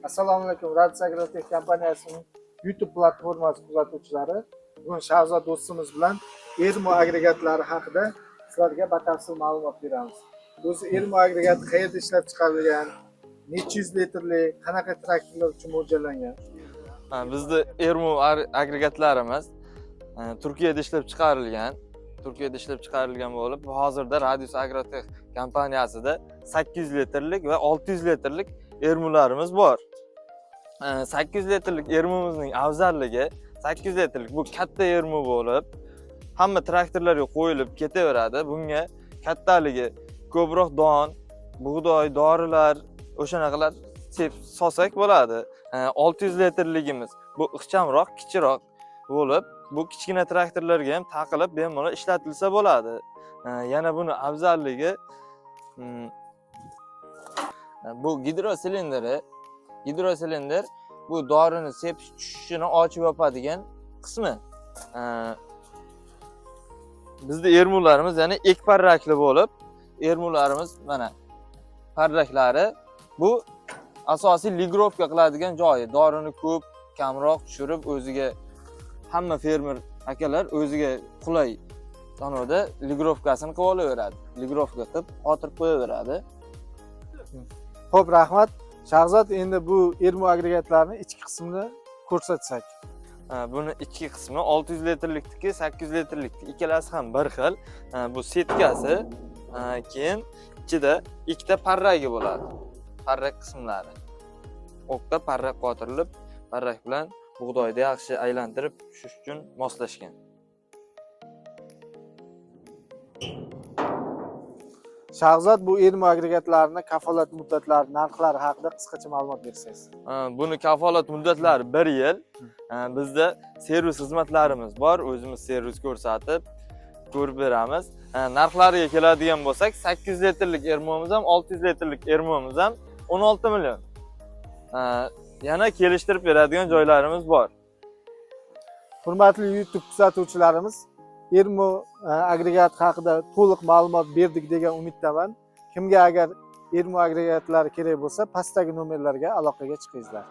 Assalomu alaykum, Radis Agrotech kompaniyasining YouTube platformasi kuzatuvchilari. Bugun Shahzod do'stimiz bilan Ermo agregatlari haqida sizlarga batafsil ma'lumot beramiz. O'zi Ermo agregati qayerda ishlab chiqarilgan, necha yuz litrli, qanaqa traktorlar uchun mo'ljallangan? Ha, bizni Ermo agregatlarimiz Turkiyada ishlab chiqarilgan. Turkiyada ishlab chiqarilgan bo'lib, hozirda Radius Agrotech kompaniyasida 800 litrlik va 600 litrlik Ermolarimiz bor. 800 litrlik Ermomizning afzalligi, 800 litrlik bu katta Ermo bo'lib, hamma traktorlarga qo'yilib ketaveradi. Bunga kattaligi ko'proq don, bug'doy, dorilar, o'shanaqalar sepib solsak bo'ladi. 600 litrligimiz bu ixchamroq, kichikroq bo'lib, bu kichkina traktorlarga ham taqilib bemalol ishlatilsa bo'ladi. Yana buni afzalligi, bu gidrosilindri. Gidrosilindr bu dorini sepish tushishini ochib yopadigan qismi. Bizda ermularimiz ya'ni ek parrakli bo'lib, ermularimiz mana parraklari, bu asosiy ligirovka qiladigan joyi. Dorini ko'p, kamroq tushirib, o'ziga hamma fermer akalar o'ziga qulay tonovda ligirovkasini qilib olaveradi. Ligirovka qilib qotirib qo'yaveradi. Xo'p, rahmat. Shahzod, endi bu Ermo agregatlarini ichki qismini ko'rsatsak. Ha, buni ichki qismi 600 litrlikniki, 800 litrlikniki ikkalasi ham bir xil. Ha, bu setkasi, ha, keyin ichida ikkita parragi bo'ladi. Parrak qismlari. O'qda parrak qotirilib, parrak bilan bug'doyni yaxshi aylantirib tushish uchun moslashgan. Shahzod, bu Ermo agregatlarini kafolat muddatlari, narxlari haqida qisqacha ma'lumot bersangiz. Ha, buni kafolat muddatlari 1 yil. Ha, bizda servis xizmatlarimiz bor, o'zimiz servis ko'rsatib, ko'rib beramiz. Ha, narxlariga keladigan bo'lsak, 800 litrlik Ermomiz ham, 600 litrlik Ermomiz ham 16 million. Ha, yana kelishtirib beradigan joylarimiz bor. Hurmatli YouTube kuzatuvchilarimiz, Ermo agregat haqida to'liq ma'lumot berdik degan umiddaman. Kimga agar Ermo agregatlari kerak bo'lsa, pastdagi nomerlarga aloqaga chiqingizlar.